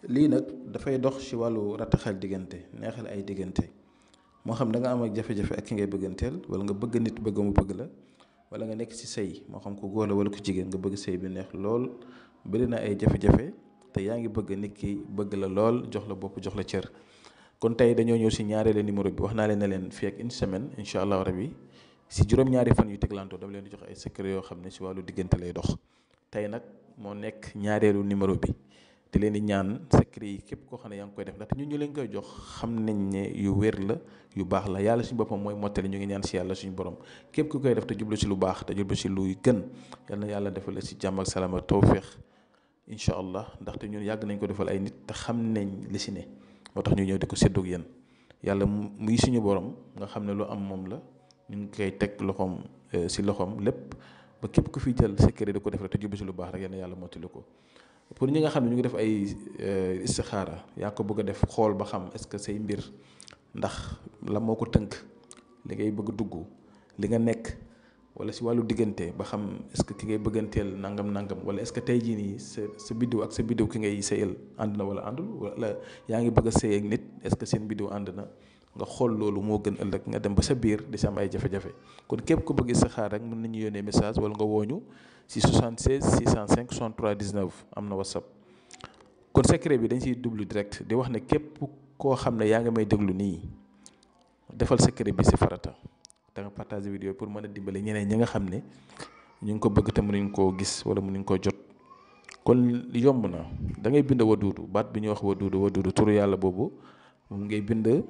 lii nag dafay dox ci wàllu rataxal diggante neexal ay diggante moo xam da nga am ak jafe-jafe ak ki ngay bëgganteel wala nga bëgg nit bëgg mu bëgg la wala nga nekk ci sëy moo xam ko góor la wala ko jigéen nga bëgg sëy bi neex lool bëri na ay jafe-jafe te yaa ngi bëgg nit ki bëgg la lool jox la bopp jox la cër. kon tey dañoo ñëw ci ñaareelu numéro bi wax naa leen ne leen fii ak une semaine incha allah rabi ci juróom-ñaari fan yu teglantoo dama leen di jox ay secret yoo xam ne ci wàllu diggante lay dox. tey nag moo nekk ñaareelu numéro bi di leen di ñaan secret yi képp koo xam ne yaa ngi koy def ndaxte ñun ñu leen koy jox xam nañ ne yu wér la yu baax la yàlla suñu boppam mooy mottali ñu ngi ñaan ci yàlla suñu borom képp ku koy def te jublu ci lu baax te jublu ci luy gën yal na yàlla defal la ci jàmm ak salaam ak tawféex incha allah ndaxte ñun yàgg nañ ko defal ay nit te xam nañ li ci ne moo tax ñu ñëw di ko séddoog yéen yàlla muy suñu borom nga xam ne lu am moom la ñu ngi koy teg loxoom ci loxoom lépp ba képp ku fi jël secret di ko def rek te jublu ci lu baax rek yal na yàlla mottali ko. pour ñi nga xam ne ñu ngi def ay istixaara yaa ko bëgg a def xool ba xam est-ce que say mbir ndax la moo ko tënk li ngay bëgg dugg li nga nekk wala si wàllu diggante ba xam est-ce que ki ngay bëgganteel nangam wala est-ce que tey jii nii sa biddiw ak sa biddiw ki ngay sëyal ànd na wala àndul wala yaa ngi bëgg a sëy ak nit est-ce que seen biddiw ànd na nga xool loolu moo gën ëllëg nga dem ba sa biir di si am ay jafe-jafe kon képp ku bëgg istixaara rek mën nañu yónnee message wala nga wooñu si 76 605 63 19 am na whatsapp. kon secret bi dañ siy double direct di wax ne képp koo xam ne yaa ngi may déglu nii defal secret bi si farata da nga partager vidéo pour mën a dimbale ñeneen ñi nga xam ne ñu ngi ko bëgg te mënuñ koo gis wala mënuñ koo jot. kon yomb na da ngay bind waduudu baat bi ñuy wax waduudu turu yàlla boobu moom ngay bind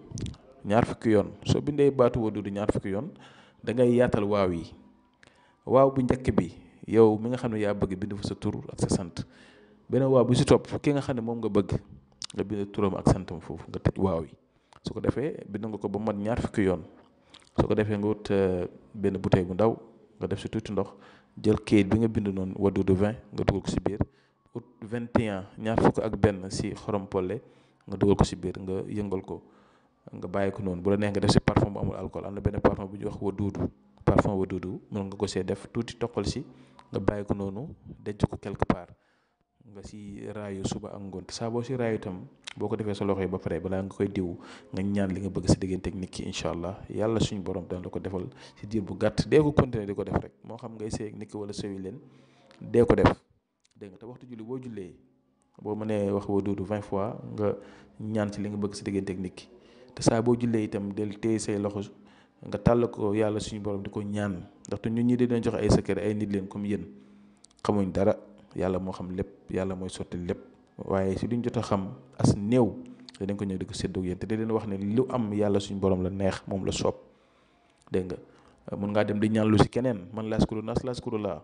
ñaar fukki yoon soo bindee baatu waduudu ñaar fukki yoon da ngay yaatal waaw yi waaw bu njëkk bi yow mi nga xam ne yaa bëgg bind fa sa tur ak sa sant beneen waaw bu si topp ki nga xam ne moom nga bëgg nga bind turam ak santam foofu nga tëj waaw yi su ko defee bind nga ko ba mat ñaar fukki yoon su ko defee nga wut benn bouteille bu ndaw nga def si tuuti ndox jël kayit bi nga bind noonu waduudu 20 nga dugal ko si biir ut 21 ñaar fukk ak benn si xorom polle nga dugal ko si biir nga yëngal ko nga bàyyi ko noonu bu la neex nga def si parfum bu amul alcool am na benn parfum bu ñuy wax waduudu parfum waduudu mën nga ko see def tuuti toqal si nga bàyyi ko noonu denc ko quelque part nga si raayu suba ak ngoon saa boo si raayu itam boo ko defee sa loxo yi ba pare balaa nga koy diw nga ñaan li nga bëgg si diggante ak nit ki incha allah yàlla suñu borom dana la ko defal si diir bu gàtt dee ko continuer di ko def rek moo xam ngay sëy ak nit ki wala sëyu leen dee ko def dégg nga te waxtu julli boo jullee boo mënee wax waduudu 20 fois nga ñaan si li nga bëgg si diggante ak nit ki te saa boo jullee itam del téye say loxo nga tàll ko yàlla suñu borom di ko ñaan ndaxte ñun ñi di leen jox ay secret ay nit leen comme yéen xamuñ dara yàlla moo xam lépp yàlla mooy sotti lépp waaye si duñ jot a xam as néew dañ ko ñëw di ko séddoo yéen te di leen wax ne lu am yàlla suñu borom la neex moom la soob dégg nga mun ngaa dem di ñaan lu si keneen man laskuru nas laskuru laa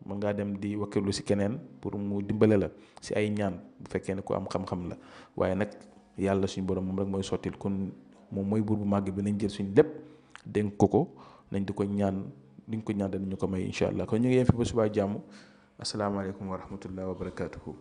mën ngaa dem di wakkirlu si keneen pour mu dimbale la si ay ñaan bu fekkee ne ku am xam-xam la waaye nag yàlla suñu borom moom rek mooy sottil kon moom mooy buur bu màgg bi nañ jël suñu lépp dénk ko nañ di ko ñaan duñ ko ñaan danañu ko may incha allah kon ñu ngi yem fi ba subaa jàmm asalaamaaleykum wa rahmatullah wa barakaatuhu.